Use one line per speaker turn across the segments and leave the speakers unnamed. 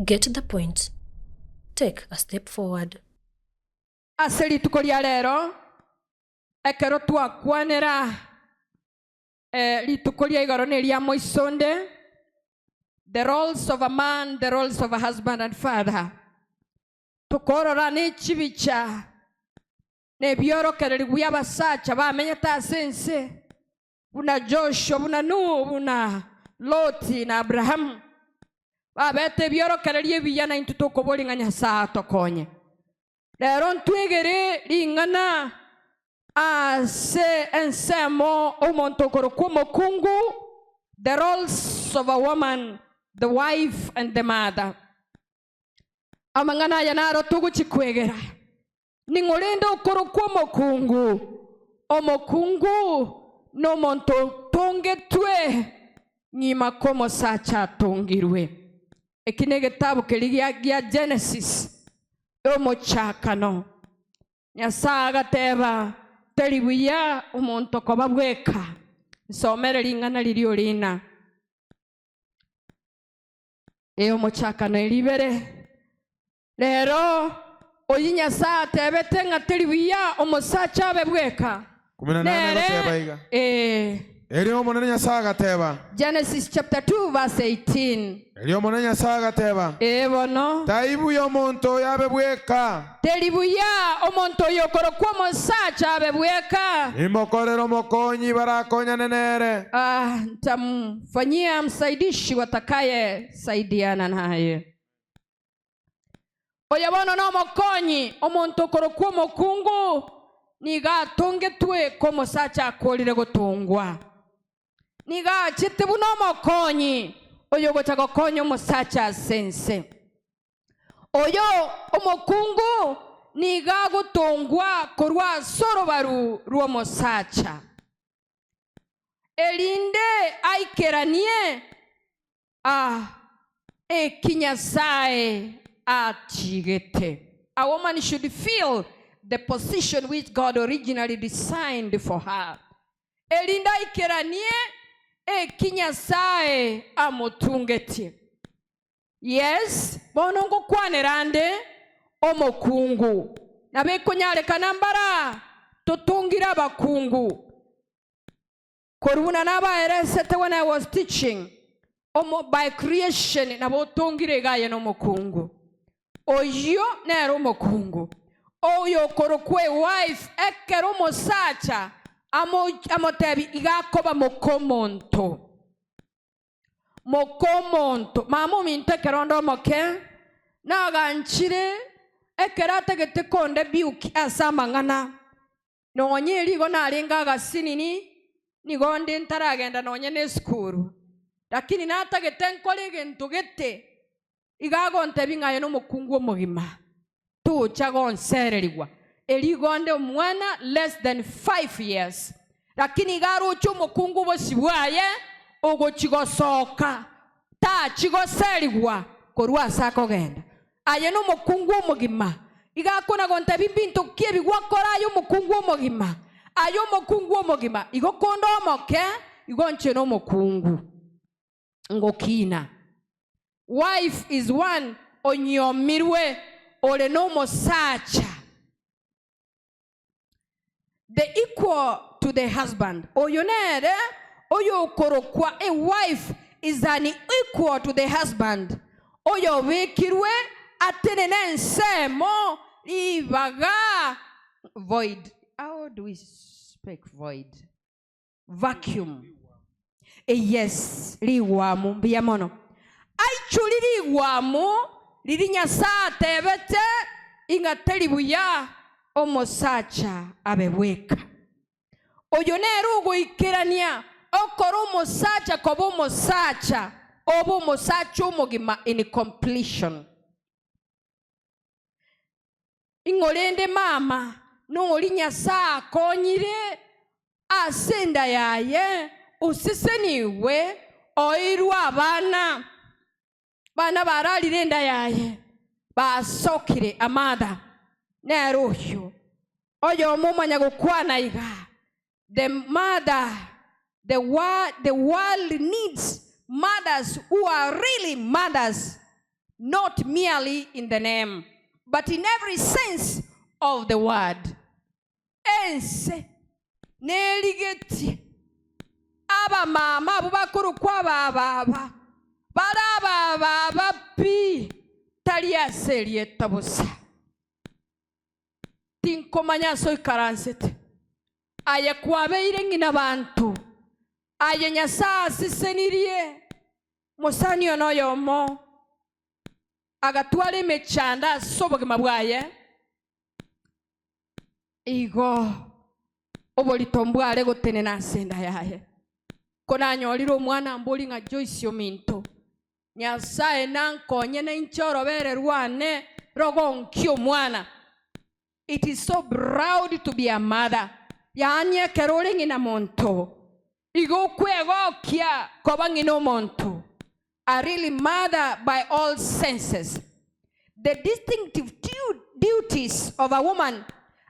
Get the point. Take a step forward.
Ase rituko ria rero, ekero twakwanera rituko ria igoro neria moisonde, the roles of a man, the roles of a husband and father, tokorora ne chibicha na ebiorokererio bi'abasacha bamenyete ase ense, buna Joshua, buna Nuhu, buna Loti na Abrahamu, babete ebiorokererio ebiya na intwe tokoboria ng'a Nyasae atokonye. Rero ntwegere ring'ana ase ensemo omonto okorokwa omokungu, the roles of a woman, the wife and the mother. Amang'ana aya naro togochia kwegera. Ning'o rende okorokwa omokungu? Omokungu nomonto otongetwe nyima kw'omosacha atongirwe. Eki negetabu keria gia Genesis, omochakano. Nyasae agateba, Teri buya omonto koba bweka. Nsomere ring'ana riria orina. Ee, omochakano eria ibere. Rero oyio Nyasae atebete ng'a teri buya omosacha abe bweka,
18 egoteba
nere
iga.
ee.
Erio Omonene Nyasae agateba.
Genesis chapter 2 verse 18.
Erio Omonene Nyasae agateba.
Ee bono.
Tai buya omonto oyo abe bweka.
Teri buya omonto oyo okorokwa omosacha abe bweka.
Nimokorere omokonyi barakonyane nere.
Ah, ntamfanyia msaidishi watakaye saidiana naye. Oyo bono nomokonyi, omonto okorokwa omokungu, nigo atongetwe k'omosacha akoorire gotongwa. Nigo achete buna omokonyi oyogocha gokonya omosacha ase ense. Oyo omokungu nigo agotongwa korwa ase orobaru rw'omosacha, erinde aikeranie a eki Nyasae achigete. A woman should fill the position which God originally designed for her. Erinde aikeranie eki Nyasae amotungetie. Yes, bono ngokwanera nde omokungu. Nabo ekonyarekana mbara totungire abakungu. Korwa buna nabaeresete when I was teaching, omo by creation nabo otongire iga aye nomokungu. Oyio nere omokungu. Oyo okorokwa a wife ekero omosacha amo amotebi iga akoba mokomonto. Mokomonto. Mama ominto ekero onde omoke naganchire ekero atagete konde rebuke ase amang'ana Nonye erio igo narenge agasinini, nigo onde ntaragenda nonye nesukuru, lakini natagete nkore egento gete, igo agontebia ng'a aye nomokungu omogima, tocha gonsererigwa. Erio igo onde omwana less than five years, lakini igo aroche omokungu obosio bwaye ogochi gosoka, tachi goserigwa korwa ase akogenda. Aye nomokungu omogima. Iga akona gontebia mbinto ki ebi gwakora aye omokungu omogima? Aye omokungu omogima, igo konde omoke, igo inche nomokungu ngokina. Wife is one onyomirwe ore nomosacha. The equal to the husband, oyo nere oyokorokwa a wife is an equal to the husband, oyobekirwe atenene ensemo ribaga void. How do we speak void? Vacuum. Yes, rigwamu. Mbuya mono. Aichuri rigwamu riria Nyasae atebete ing'a teri buya omosacha abe bweka. Oyo nere ogoikerania okora omosacha koba omosacha, obe omosacha omogima in completion. Ing'o rende mama noria Nyasae akonyire ase enda yaye, osesenigwe, oeirwe abana, abana bararire enda yaye, basokire amada, nere oyio. Oyomo omanya gokwana iga, The mother, the, the world needs mothers who are really mothers. Not merely in the name, but in every sense of the word. Ense nerigetie abamama abwo bakorokwa abababa, bare abababa pi, tari ase erieta bosa. Tinkomanya ase oikaransete, aye kwabeire ng'ina banto, aye Nyasae asesenirie Mosani one oyomo agatwara emechando ase obogima bwaye, igo oborito mbware gotenena ase enda yaye. Ko nanyorire omwana mbori ng'a Joyce ominto, Nyasae nankonye nainche orobere rwane rogonkie omwana. It is so proud to be a mother, yaani ekero ore ng'ina monto, igo okwegokia koba ng'ina omonto, a really mother by all senses. The distinctive duties of a woman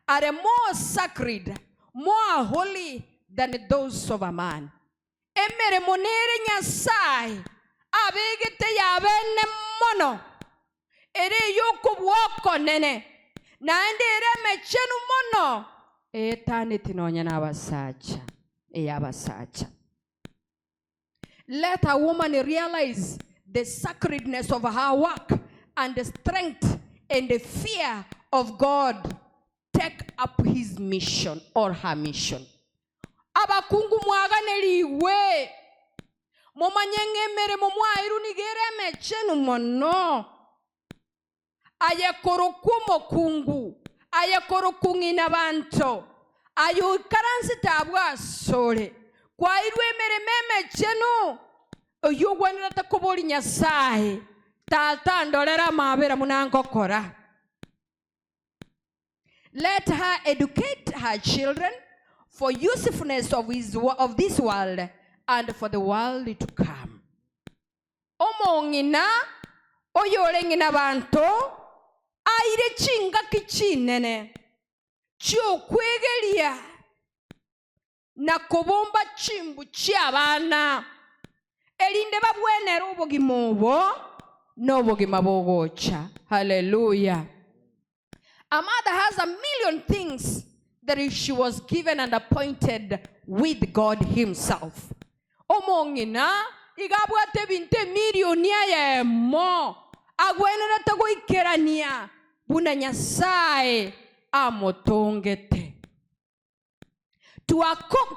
are more sacred, more holy than those of a man. Emeremo nere Nyasae abegete y'abene mono, ere ey'okobua okonene, naende ere emechenu mono, eetaneti nonya nabasacha, ey'abasacha. Let a woman realize the sacredness of her work and the strength and the fear of God take up his mission or her mission. Abakungu mwaganerigwe, momanye ng'a emeremo mwaeirwe nigo ere emechenu mono. Aye korokwa omokungu, aye korokwa ng'ina banto, aye oikaransete abwo asore, kwaeirwe emeremo emechenu, oyio ogwenerete koboria Nyasae, Tata ndorere amabera buna ngokora. Let her educate her children for usefulness of, his, of this world and for the world to come. Omong'ina oyore ng'ina banto aire chingaki chinene chi'okwegeria na kobomba chimbu chi'abana, erinde babwenere obogima obo nobogima bogocha. Haleluya! A mother has a million things that she was given and appointed with God himself. Omong'ina iga abwate ebinto emilioni eyemo agwenerete goikerania buna Nyasae amotongete. To,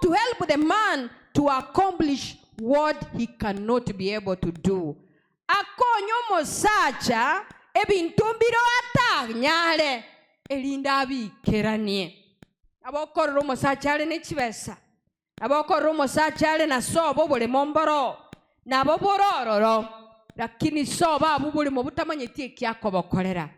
to help the man to accomplish what he cannot be able to do. Akonye omosacha ebinto mbire atanyare erinde abiikeranie. Nabo okorora omosacha are ne chibesa, nabo okorora omosacha are na sobo oboremo mboro, nabo bore ororo, lakini sobo abwo boremo botamanyeti eki akobokorera.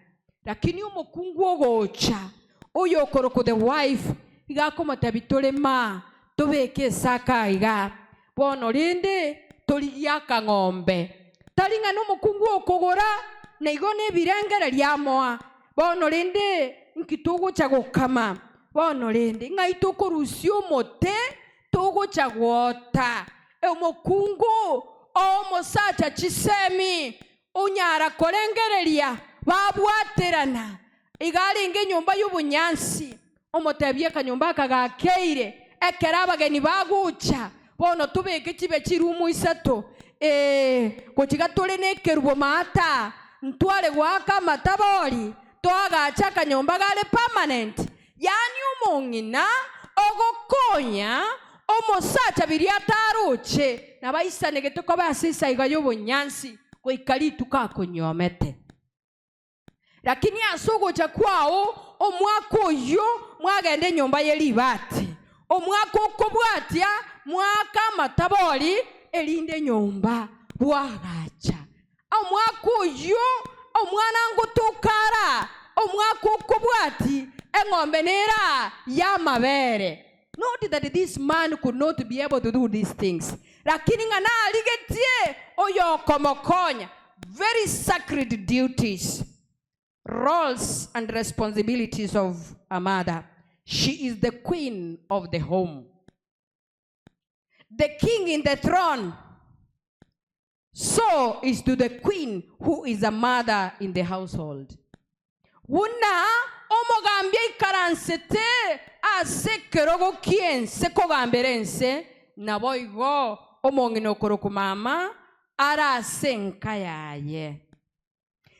Lakini omokungu ogocha, oyo okorokwa the wife, iga akomotebia torema, tobeke esaka iga, bono rende torigie akang'ombe. Tari ng'a nomokungu okogora, na igo nebirengererio amoa. Bono rende nki togocha gokama? Bono rende ng'ai tokorusia omote togocha goota? Omokungu o omosacha chisemi onyara korengereria babwaterana. Iga arenge enyomba y'obonyansi, omotebie akanyomba aka gakeire, ekero abageni bagocha, bono tobeke chibe chirumu isato, ee, gochiga tore nekerubo maata, ntware goaka amatabori, toagache akanyomba gare permanent. Yaani omong'ina ogokonya omosacha biria ataroche, nabo aisanegete koba ase esaiga y'obonyansi goika rituko akonyuomete. Lakini ase ogocha kwao omwaka oyio mwagenda enyomba ye ribati, omwaka okobwatia mwaaka amatabori, erinde enyomba bwagacha. Omwaka oyio omwana ngotoka ara, omwaka okobwati eng'ombe nera y'amabere. Not that this man could not be able to do these things, lakini ng'a narigetie oyokomokonya. Very sacred duties, roles and responsibilities of a mother. She is the queen of the home, the king in the throne. So So is to the queen who is a mother in the household. Buna omogambi aikaransete ase ekerogo ki'ense kogambera ense, naboigo omong'ina okorokwa mama are ase enka yaye.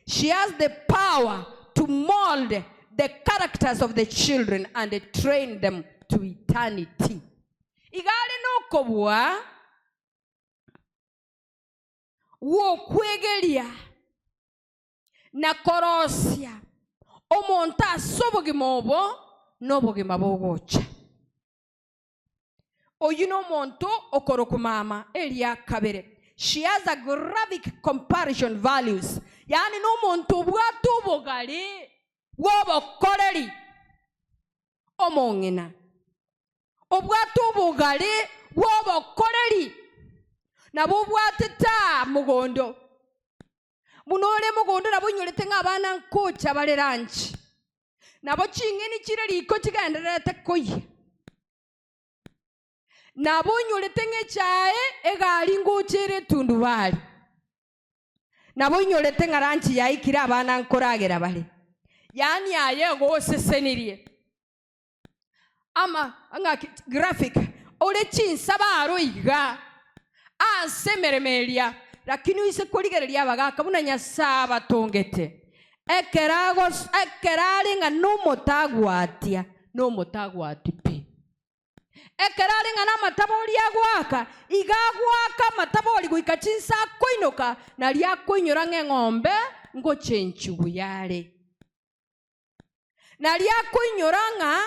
She has the power to mold the characters of the children and train them to eternity. Iga are nokobua gw'okwegeria na korosia omonto ase obogima obo na obogima bogocha. Oyio nomonto okorokwa mama eria kabere. She has a graphic comparison values, yaani nomonto obwate obogare bw'obokoreri omong'ina. Obwate obogare bw'obokoreri nabo obwate taa mogondo. Buna ore mogondo nabo oinyorete ng'a abana nkocha bare ranchi. Nabo ching'eni chire riko chigendererete koyia. Nabo oinyorete ng'a echae egari ngocha ere etundubari. Nabo oinyorete ng'a ranchi yaikire abana nkoragera bare. Yaani aye gosesenirie. Ama ng'aki graphic ore chinsaba aro iga ase emeremo eria, lakini oise korigereria abagaka buna Nyasae abatongete, ekero agos ekero are ng'a nomotagwatia, nomotagwati pi. Ekero are ng'a namatabori agoaka, iga agoaka amatabori goika chinsa akoinoka, nario akoinyora ng'a eng'ombe ngochenchigwa yare. Nario akoinyora ng'a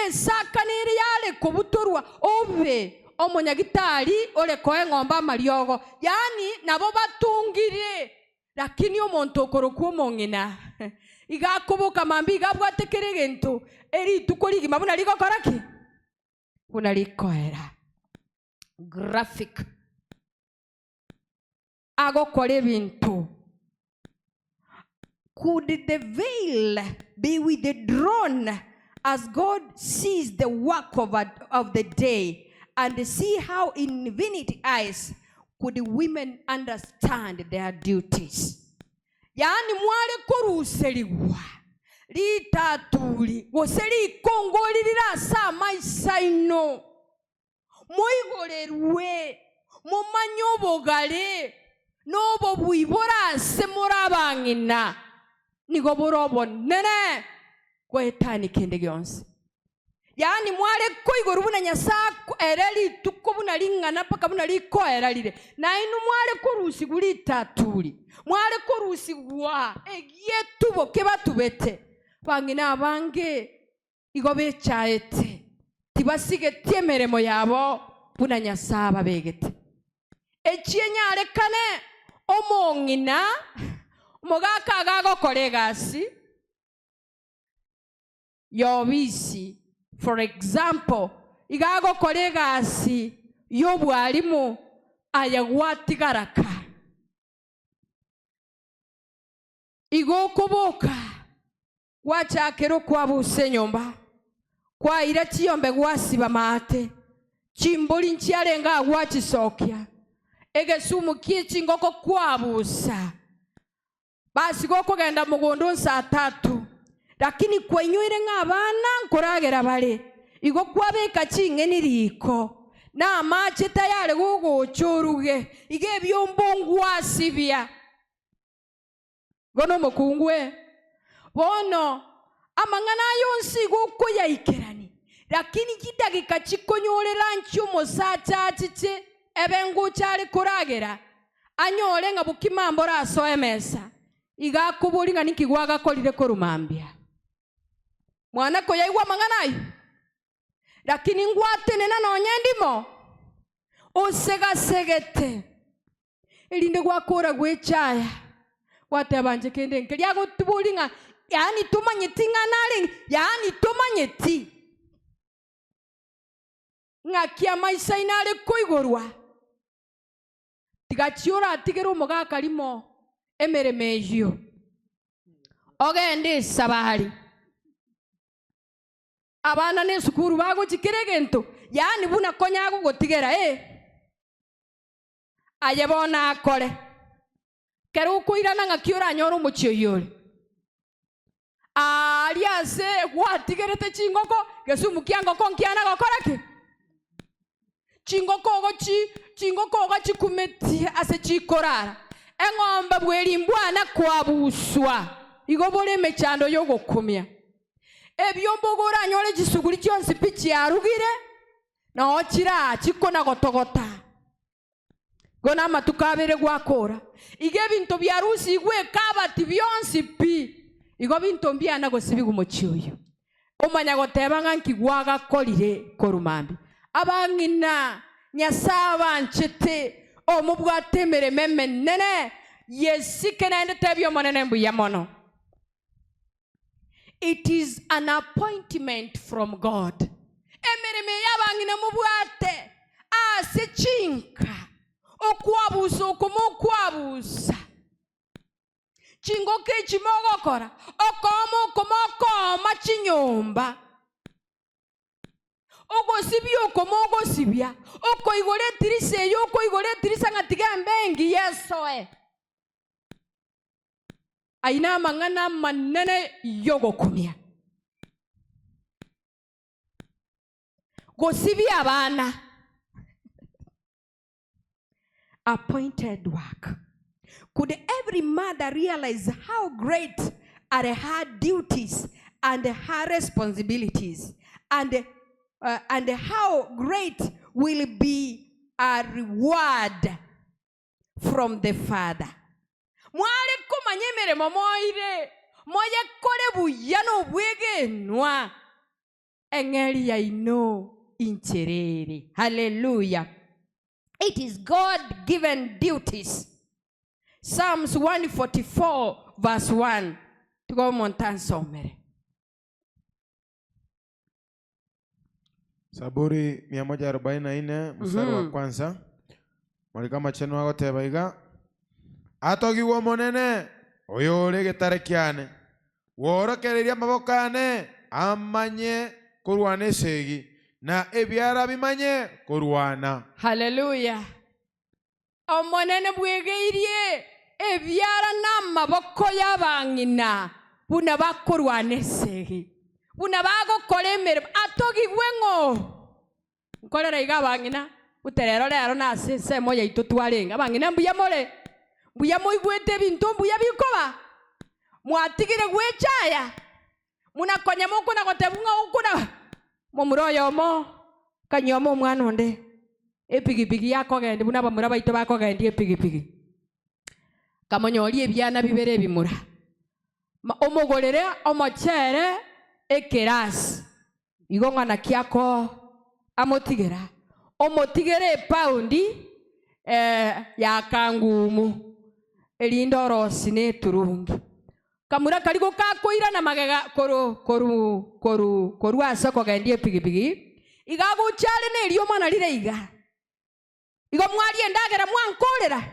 esaka nere yare kobutorwa obe omonyagitari ore koa eng'ombe amariogo, yaani nabo batungire. Lakini omonto okorokwa omong'ina iga akoboka mambia iga abwate kera egento erituko rigima buna rigokora ki? Buna rikoera. Graphic. Agokora ebinto. Could the veil be withdrawn as God sees the work of, a, of the day and see how infinite eyes could women understand their duties? Yaani mware koruserigwa ritaturi gose rikongori rire ase amaiso aino. Moigorerwe, momanye obogare na obobui bore ase more abang'ina, nigo bore obonene goetania kende gionsi. Yaani mware koigorwa buna Nyasae ere rituko buna ring'ana mpaka buna rikoera rire, nainwe mware korusigwa ritaturi, mware korusigwa egietubo kebatubete. Abang'ina abange Igo bechaete, tibasigeti emeremo yabo buna Nyasae ababegete. Echio enyarekane omong'ina omogaka iga agokora egasi y'obisi, for example, iga agokora egasi y'obwalimu aye gwatigara ka. Igo okoboka gwachakera okwabusa enyomba, kwaira chiyombe gwasiba maate, chimbori nchiarenge aa gwachisokia, egesumu kie chingoko kwabusa. Basi gokogenda mogondo nsa tatu, lakini kwainyoire ng'a abana nkoragera bare, igo kwabeka ching'eni riko, na amache tayare gogocha oruge, igo ebiombo ngwasibia. Igo nomokungu e. Bono amang'ana aya onsi igo okoyaikerani, lakini chidageka chikonyorera nchi omosacha achiche ebe ngocha are koragera, anyore ng'a bokima mbore asoe emesa, iga akoboria ng'a ninki gwagakorire korwa mambia. Mwana koyaigwa amang'ana ayio, lakini ngwatenena nonye ndimo, osegasegete. Erinde gwakora gwechaya, gwateba inche kende nkeria agotiboria ng'a yaani tomanyeti ng'a narenge, yaani tomanyeti ng'aki amaiso aino are koigorwa. Tiga chi oratigere omogaka rimo emeremo eyio, ogende esabari. Abana nesukuru bagochia kera egento, yaani buna konya agogotigera eh. Aye bono akore. Kero okoirana ng'aki oranyore omochie oyio ore? Aaria ase gwatigerete chingoko, gesumu kia ngoko nkiana gokora ki? Chingoko ogo chi, chingoko ogo chikumetie ase chikorara. Eng'ombe bw'erimbwana kwabuswa, igo bore emechando y'ogokumia. Ebiombe ogo oranyore chisuguri chionsi pi chiarugire, nao chiraa chikona gotogota. Igo namatuko abere gwakora. Igo ebinto biarusigwe ekabati bionsi pi, igo binto mbiana gosibigwa omochie oyio. Omanya goteba ng'a nki gwagakorire korwa mambia. Abang'ina, Nyasae abanchete, omobwate emeremo emenene, yesike naende tebia Omonene mbuya mono. It is an appointment from God. Emeremo eye abang'ina mobwate ase chinka, okwabusa oko mokwabusa, chingoko echi mogokora, okooma oko mokooma chinyomba, ogosibia oko mogosibia, okoigora etirisa eye okoigora etirisa ng'a tiga embe engiya esoe. Ayio namang'ana amanene y'ogokumia. Gosibia abana. Appointed work. Could every mother realize how great are her duties and her responsibilities and, uh, and how great will be a reward from the Father. Mware komanya emeremo moire, moyekore buya nobwegenwa, eng'eri yaino inchera ere. Haleluya! It is God given duties. Psalms 144 verse 1. Tiga omonto ansomere.
Zaburi 144 mstari wa kwanza mariko amachenu agoteba iga, Atogigwe Omonene, oyore egetare kiane, bworokererie amaboko ane amanye korwana esegi, na ebiara bimanye korwana.
Haleluya! Omonene bwegeirie ebiara namaboko y'abang'ina buna bakorwana esegi, buna bagokora emeremo. Atogigwe ng'o? Nkorera iga abang'ina, gute rero rero nase ensemo yaito twarenge. Abang'ina mbuya more? Mbuya moigwete ebinto mbuya bikoba? Mwatigire gwechaya? Buna konya mokona gotebwa ng'a okona momura oyomo akanyuoma omwana onde epigipigi yakogendia buna abamura baito bakogendia epigipigi. Akamonyoria ebiana bibere ebimura, omogorere omochere ekerasi igo ng'a naki ako amotigera, omotigere epaundi ya kangumu erinde orosie na eturungi. Kamura karia gokakoirana magega koru, koru, koru, korwa ase okogendia epigipigi, iga agocha are neriomana rire iga. Igo mwaria endagera mwankorera?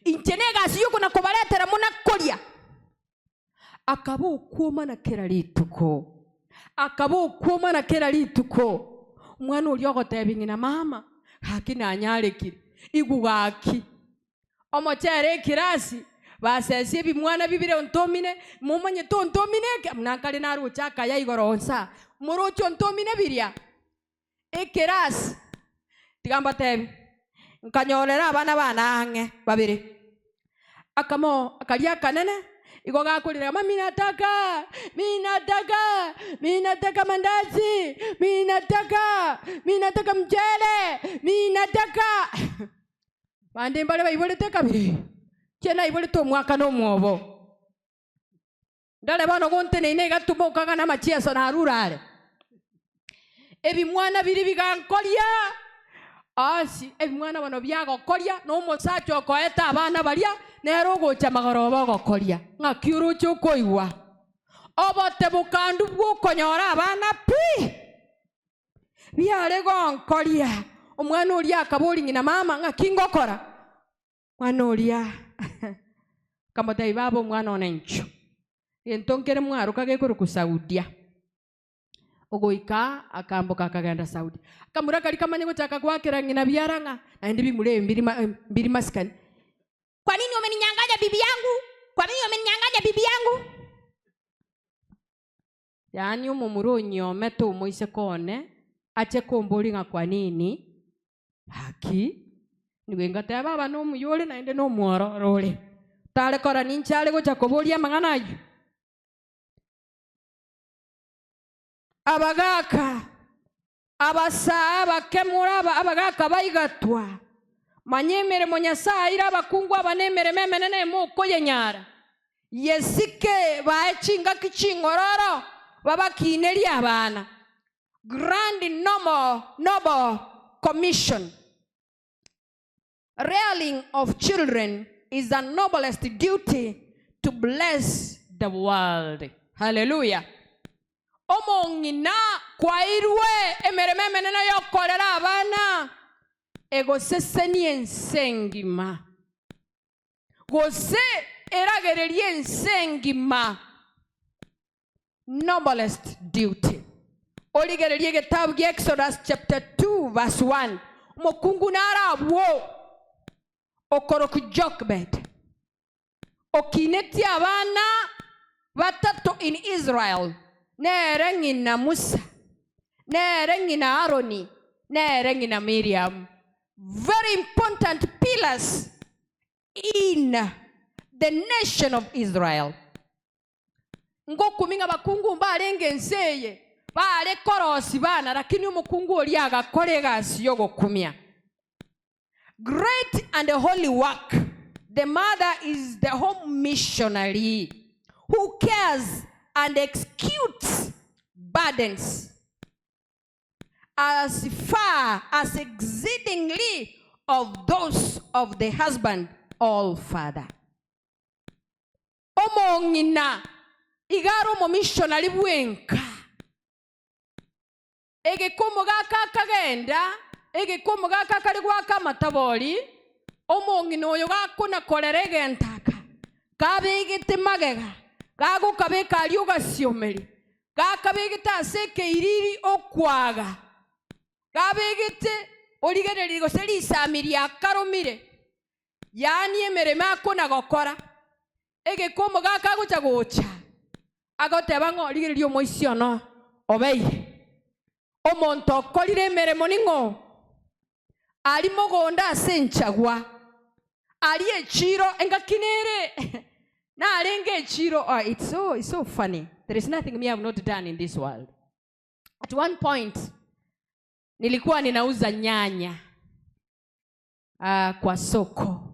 Inche negasi y'okona kobaretera muna koria. Akaba okwomana kera rituko, akaba okwomana kera rituko. Omwana oria ogotebia ng'ina, mama, gaki nanyarekire, igwa gaki. Omochere ekirasi, basesie ebimwana bibere ontomine, momanyete ontomine eke? Buna nkare naroche akaya igoro onsi aa, moroche ontomine biria? Ekerasi, tiga mbatebi, nkanyorera abana bane ang'e babere, akamo karia akanene igo gakorera mami nataka, mi nataka, mi nataka mandazi, mi nataka, mi nataka mchele, mi nataka. Bande mbare baiborete kabere, inche naiborete omwaka na omwobo. Ndare bono gonteneine iga tumoka ng'a namachieso narure are. Ebimwana biria bigankoria onsi, ebimwana bono biagokoria, na omosacha okoeta abana baria, nere ogocha magoroba ogokoria. Ng'aki oroche okoigwa? Obote bokandu bw'okonyora abana pi! Biare gonkoria. Omwana oria akaboria ng'ina, Mama, ng'aki ngokora? Omwana oria akamotebia, Baba, omwana one inchuo, gento nkere mwaroka gekorokwa Saudia. Ogoika akamboka akagenda Saudia. Akamura karia kamanye gochaka goakera ng'ina biara ng'a naende bimura ebi mbiri ma mbiri masikani. umeninyang'anya bibi yangu? Kwa nini umeninyang'anya bibi yangu? Yaani omomura onyiomete omoiseke one ache komboria ng'a kwa nini? Gaki, nigo ingateba baba nomuya ore naende nomwororo ore. Tare korora ninche are gocha koboria amang'ana ayio. Abagaaka, abasaa abake more aba abagaaka baigatwa, manya emeremo Nyasae aire abakungu aba nemeremo emenene emokoyenyara. Yesike bae chingaki ching'ororo, babakinerie abana. Grand Noble, Noble Commission. Rearing of children is the noblest duty to bless the world. Haleluya! Omong'ina kwairwe emeremo emenene y'okorera abana egosesenia ense engima, gose eragererie ense engima. Noblest duty. Origererie egetabu gia Exodus chapter 2 verse 1. Omokungu nare abwo okorokwa Jochebed, okinetie abana batato in Israel, nere ng'ina Musa, nere ng'ina Aroni, nere ng'ina Miriam. Very important pillars in the nation of Israel. Ngokumi ng'a abakungu mbarenge ense eye bare korosia bana, lakini omokungu oria agakora egasi y'ogokumia. Great and holy work, the mother is the home missionary who cares and executes burdens as far as exceedingly of those of the husband or father. Omong'ina iga are omomishonari bw'enka. Egeka omogaka akagenda, egeka omogaka akare goaka amatabori, omong'ina oyo gakona korera egento aka, kabegete magega, gagokabeka aria ogasiomeria, gakabegete ase ekeiriri okwaga, gabegete origererie gose risami riakaromire, Yaani emeremo akona gokora, egeka omogaka agocha gocha, agoteba ng'a rigereria omoisia ono obeire omonto okorire emeremo ning'o? Aria mogondo ase enchagwa, aria echiro engaki nere narenge echiro oh it's so it's so funny there is nothing me have not done in this world. At one point nilikuwa ninauza nyanya kwa soko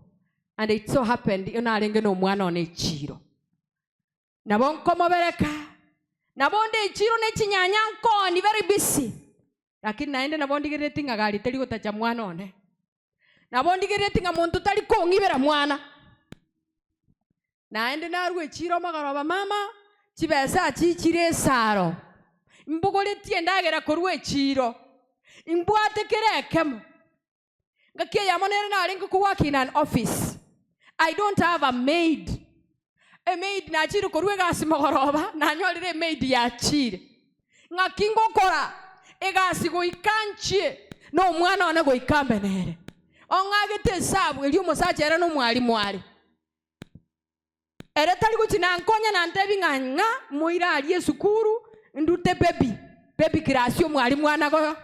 and it so happened iyo narenge na omwana one echiro. Nabo nkomobereka, nabo nde echiro ne chinyanya nkoonia very busy, lakini naende nabo ndigerereti ng'a gari teri gotacha mwana one. Nabo ndigerereti ng'a monto tari kong'ibera mwana. Naende narwa echiro mogoroba mama, chibesa chichire esaro, mbogoretie endagera korwa echiro, imbwate kera ekemo. Ngaki eyemo nere narenge ko work in an office, I don't have a maid, emaid nachire korwa egasi mogoroba, nanyorire emaid yachire. Ng'aki ngokora egasi goika nchie na omwana one goika mbe nere. Ong'agete esabu eria omosacha ere nomwalimu are. Ere tari gochia nankonya nantebi ng'a ng'a moire aria esukuru ndute baby, baby class omwalimu anago.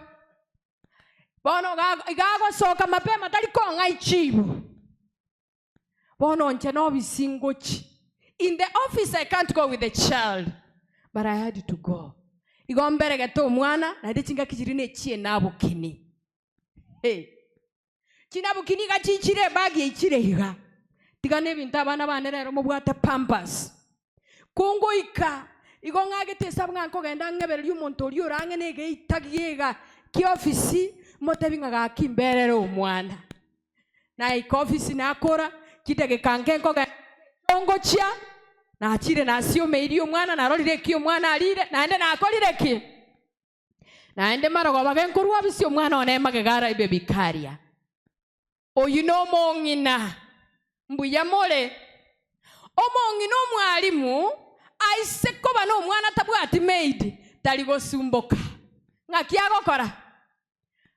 Bono iga agosoka mapema tari kong'a echibu. Bono inche nobisi ngochi. In the office I can't go with the child, but I had to go. Igo mberegete omwana naende chingaki chiria nechie nabukini. Hey. Chinabukini iga chichire ebag eichire iga. Tiga nebinto abana bane rero mobwate pampers. Kongoika igo ng'agete esabu ng'a nkogenda ng'ebererie omonto oria ore ang'e na egeita giega ki'ofisi, motebi ng'a gaki mberere omwana. Naika ofisi nakora, chidageka nke nkogenda ngochia, nachire nasiomeirie omwana, narorire eki omwana arire, naende nakorire ki? Naende marogoba genkorwa obisi omwana one magega araibe bikaria. Oyio nomong'ina. Mbuya more. Omong'ina omwalimu aise koba nomwana tabwati maid tari gosumboka. Ng'aki agokora?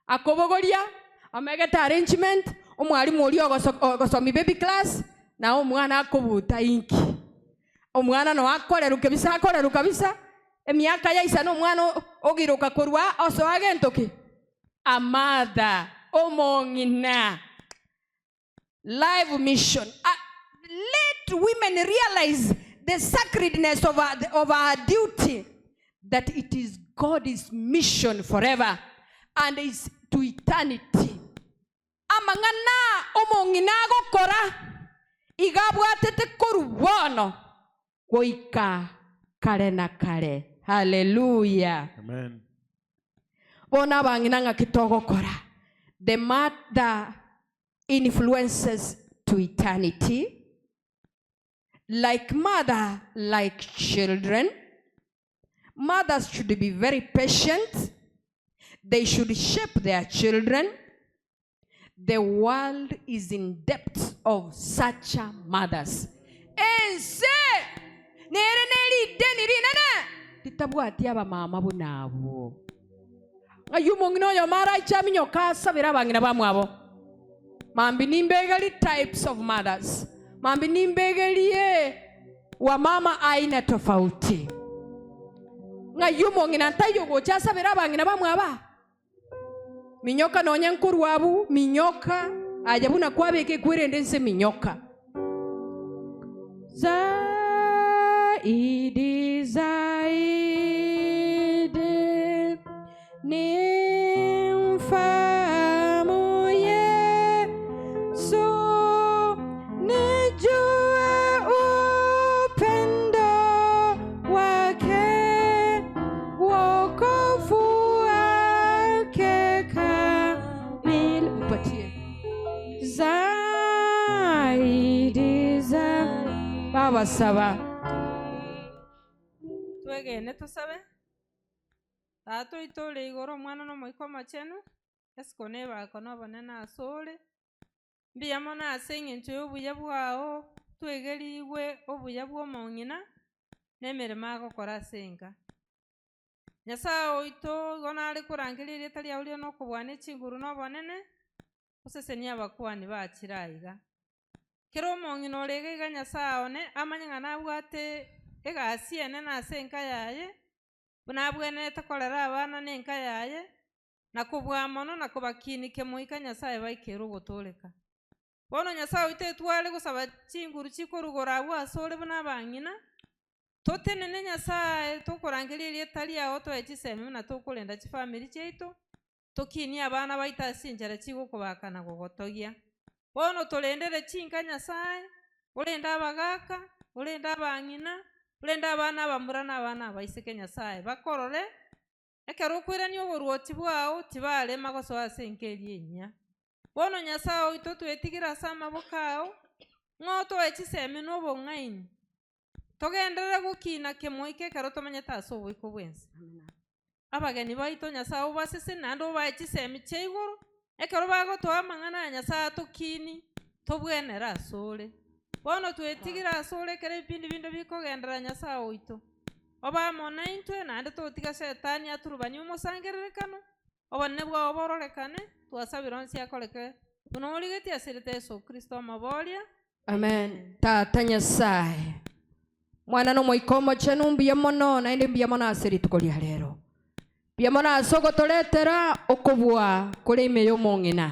Akobogoria amegete arrangement, omwalimu oria ogosomia baby class. Na omwana akobuta inki? Omwana noo akorerwa kebisa akorerwa kabisa, emiaka yaisana omwana ogiroka korwa aa osoa gento ki? A mother, omong'ina. Live mission. Let women realize the sacredness of our, of our duty that it is God's mission forever and is to eternity. Amang'ana omong'ina agokora iga abwatete korwa bono goika kare na kare. Haleluya!
Amen.
Bono abang'ina ng'aki togokora? The mother influences to eternity, like mother like children. Mothers should be very patient, they should shape their children. The world is in debt of such mothers. Ense nere ne rideni rinene ritabwati abamama buna abwo. Ng'ai omong'ina oyomo araiche aminyoke asabere abang'ina bamwabo? Mambia nimbegerie types of mothers. Mambia nimbegerie wamama aina tofauti. Ng'ai omong'ina ntaiyo ogocha asabere abang'ina bamwabo aa? Minyoka nonye nkorwa abwo, minyoka, aye buna kwabeka ekwerende inse minyoka. Zaidi, zaidi, nimfahamu Yesu, nijue upendo wake, wokovu wake kamili. Mpatie zaidi za babasaba.
Twegene tosabe. Tata oito ore igoro, Omwana na Omoika Omochenu, esiko na ebako na obonene asore. Mbuya mono ase eng'encho y'obuya bwao, twegerigwe obuya bw'omong'ina, na emeremo agokora ase enka. Nyasae oito igo nare korangeria erieta riao riria nokobua ne chinguru na obonene, osesenie abakuani bachire aiga. Kera omong'ina ore iga iga Nyasae one amanye ng'a nabwate egasi enene ase enka yaye, buna abwenerete korera abana na enka yaye, na kobua mono na kobakinia kemoika Nyasae baikere ogotooreka. Bono Nyasae oito etware gosaba chinguru chikorugora abwo asore buna abang'ina, totenene Nyasae tokorangeria erieta riao toe chisemi buna tokorenda chifamiri chiaito, tokinie abana baito ase chinchera chigokobaka na gogotogia. Bono torendere chinka Nyasae, orende abagaaka, orende abang'ina, orende abana abamura na abana abaiseke Nyasae, bakorore, ekero okoirania oboruoti bwao, tibarema gosoa ase enka eria enyia. Bono Nyasae oito twetigire ase amaboko ao, ng'a otoe chisemi na obong'aini, togenderere gokina kemoika ekero tomenyete ase oboiko bw'ense. Abageni baito Nyasae obasesenie naende obae chisemi chia igoro, ekero bagotoa amang'ana aya Nyasae atokinie, tobwenere asore. Bono twetigire asore ekero ebipindi binde bikogenderera Nyasae oito. Obe amo naintwe, naende totiga Shetani aturubanie omosangererekano, obonene bwao bororekane, twasabire onsi akoreke buna origetie ase erieta Yeso Kristo Omoboria.
Amen. Tata Nyasae, Mwana na Omoika Omochenu, mbuya mono naende mbuya mono ase rituko ria rero. Mbuya mono ase ogotoretera okobua kore ime y'omong'ina,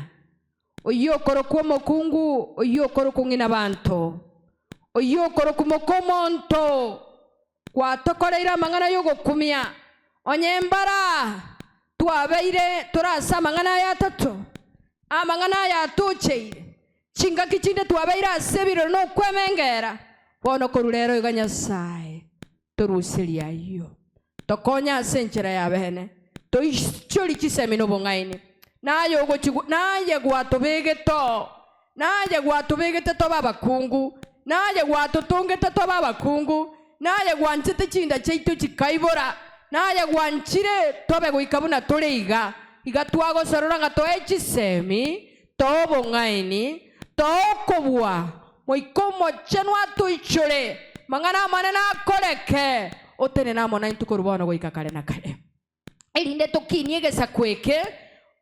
oyio okorokwa omokungu, oyio okorokwa ng'ina banto, oyio okorokwa moka omonto. Gwatokoreire amang'ana y'ogokumia, onye mbara twabeire tore ase amang'ana aya atato, amang'ana aya atocheire, chingaki chinde twabeire ase ebirero na okwemengera, bono korwa rero iga Nyasae toruserie ayio, tokonye ase enchera ya bene, toichorie chisemi na obong'aini, naye ogochi naye gwatobegete oo. Naye gwatobegete tobe abakungu, naye gwatotongete tobe abakungu, naye gwanchete chinda chiaito chikaibora, naye gwanchire tobe goika buna tore iga. Iga twagosorora ng'a toe chisemi, toe obong'aini, toe okobua, Moika Omochenu atoichore, mang'ana amanene akoreke, otenene amo naintwe korwa bono goika kare na kare. erinde tokinie egesaku eke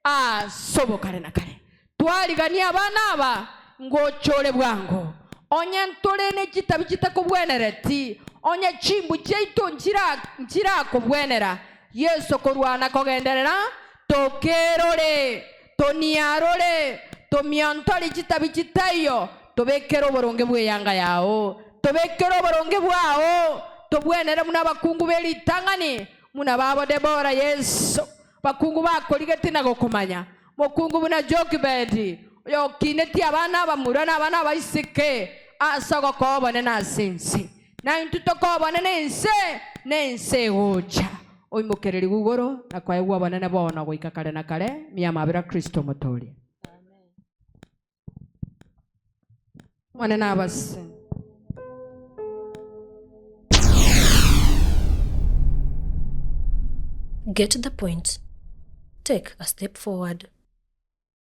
ase obokare na kare. Twariganie abana aba ngocha ore bwango. Onye ntore ne chitabi chitakobwenereti, onye chimbu chiaito nchirakobwenera, Yeso korwana kogenderera, tokerore, toniarore, tomiontore chitabi chitaiyo, tobekere oboronge bw'eyanga yao, tobekere oboronge bwao, tobwenere buna abakungu be ritang'ani, buna babo Debora, Yeso, bakungu bakorigeti na gokomanya, mokungu buna Jokebedi, oyokinetie abana abamura na abana abaiseke ase ogokoa obonene ase ense. Na intwe tokoa obonene ense, na ense egocha. Oimokererigwe igoro na koegwa obonene bono goika kare na kare, mia amabera Kristo Omotooria. Omonene abase.
Get the point. Take a step forward.